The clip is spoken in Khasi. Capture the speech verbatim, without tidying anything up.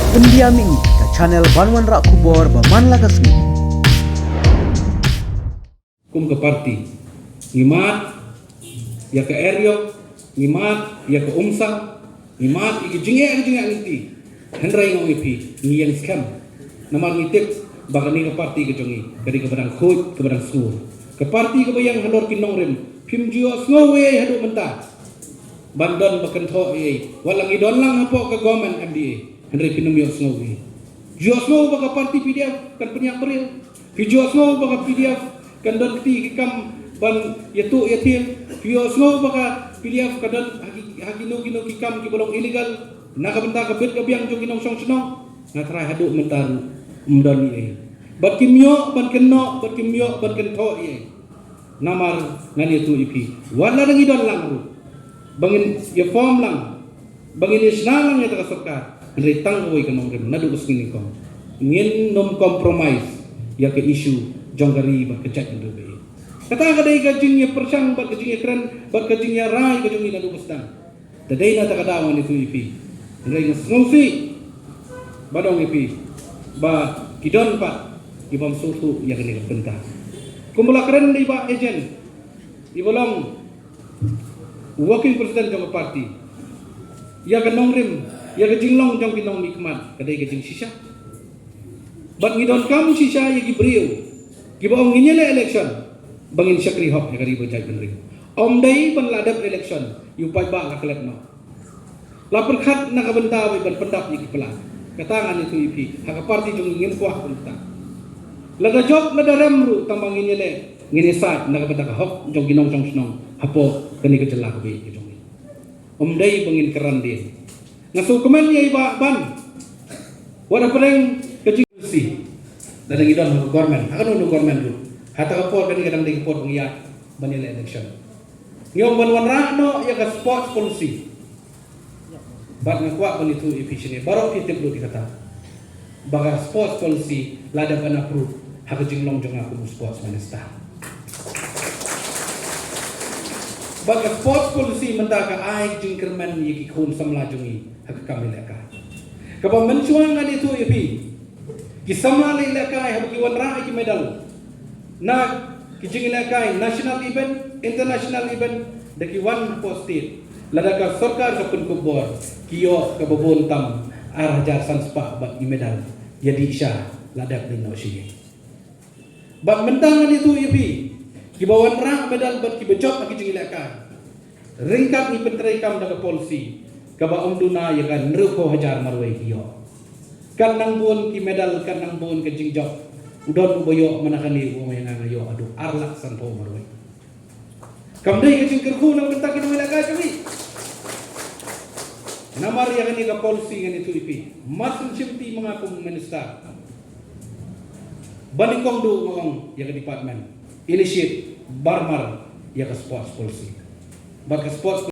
Pyndiam ïa ngi ka channel ban wanrah khubor ba man la ka sngi. Kum ka party, ngi mad ïa ka eriok, ngi mad ïa ka umsa, ngi mad ïa ka jingeh, ka jingeh ngi ti. Hynrei nga ong ïa phi, ngi ïeng skhem. Namar ngi tip ba kane ka party ka jong ngi ka dei kaba dang khuid, kaba dang sngur. Ka party kaba ïeng halor ki nongrim, phim ju ïohsngew ei ei haduh mynta ban don ba kynthoh ei ei. Wat la ngi don lang hapoh ka government M D A, hynrei phin ym ïohsngew ei ei. Ju ïohsngew ba ka party P D F kan pynïap briew. Phi ju ïohsngew ba ka P D F kan don kti ki kam ban ïathuh ïathied. Phi ju ïohsngew ba ka P D F ka don ha ki, ha kino kino ki kam kiba long illegal na ka bynta ka bit ka biang jong ki nongshong shnong. Nga tharai haduh mynta ruh ym don ei ei. Bad kim ïoh ban kynnoh, bad kim ïoh ban kynthoh ei ei. Namar ngan ïathuh ïa phi, wat la dang ngi don lang ruh, ba ngin ïa form lang, ba ngin ïa shna lang ïa ka sorkar, hynrei tang kawei ka nongrim naduh ka sngi nyngkong. Ngin ym compromise ïa ka issue jong ka ri bad ka jaitbynriew ba ïeit. Kata ka dei ka jingïapyrshang bad ka jingïakren bad ka jingïarai ka jong ngi naduh ka sdang. Te dei na kata ka daw ngan ïathuh ïa phi. Hynrei nga sngewsih ba dang ïa phi ba ki don pat ki bym sngewthuh ïa kane ka bynta. Kumba la kren da i Bah Agent, iba long working president jong ka party, ïa ka nongrim, ïa ka jinglong jong ki nongmihkhmat ka dei ka jingshisha. Bad ngi donkam shisha ïa ki briew kiba ong ngin ïaleh election ba ngin shakri hok ïa ka ri bad jaitbynriew. Ym dei ban la dep election ïa u paidbah la klet noh. La pyrkhat na ka bynta ba ban pyndap ïa ki pla. Kata ngan ïathuh ïa phi, ha ka party jong ngi ngim kwah kumta. Lada jop lada rem ruh tang ba ngin ïaleh, ngin ïasaid na ka bynta ka hok jong ki nongshong shnong hapoh kane ka jylla kaba ïeit ka jong ngi. Ym dei ba ngin kren dien. Nga sngewkmen ïa i Bah Ban, wat la pyrshang ka jingsi. Lada ngi don ha ka government, ha kano kano government ruh, ha kata ka por kane ka dang dei ka por ba ngi ïa ban ïaleh election. Ngi ong ban wanrah noh ïa ka sports policy. Bad nga kwah ban ïathuh ïa phi shane, baroh phi tip lut ïa kata, ba ka sports policy la dep ban approve ha ka jinglong jong nga kum u sports minister. Bad ka sports policy mynta ka ai jingkyrmen ïa ki khun samla jong ngi ha ka kam ïalehkai. Kaba mynshuwa ngan ïathuh ïa phi, ki samla ïalehkai haba ki wanrah ïa ki medal na ki jingïalehkai national event, international event, da ki wan hapoh state, lada ka sorkar ka pynkup bor, ki ïoh kaba bun tam ar hajar san spah bad i medal ïa dih sha la dep leit noh sha ïing. Bad mynta ngan ïathuh ïa phi, kiba wanrah medal bad kiba jop ha ki jingïalehkai, ryngkat ngi pyntreikam da ka policy kaba ym duna ïa ka hynriewphew hajar marwei ki ïoh. Katnang bun ki medal, katnang bun ka jingjop, u don uba ïoh mynta kane u ong ïa nga nga ïoh haduh ar lak sanphew marwei. Kam dei ka jingkyrkhu na ka bynta ki nongïalehkai jong ngi. Namar ïa kane ka policy ngan ïathuh ïa phi, mar shu shimti ma nga kum u minister, ba nyngkong duh nga ong ïa ka department initiate barmar ïa ka sports policy. Bad ka sports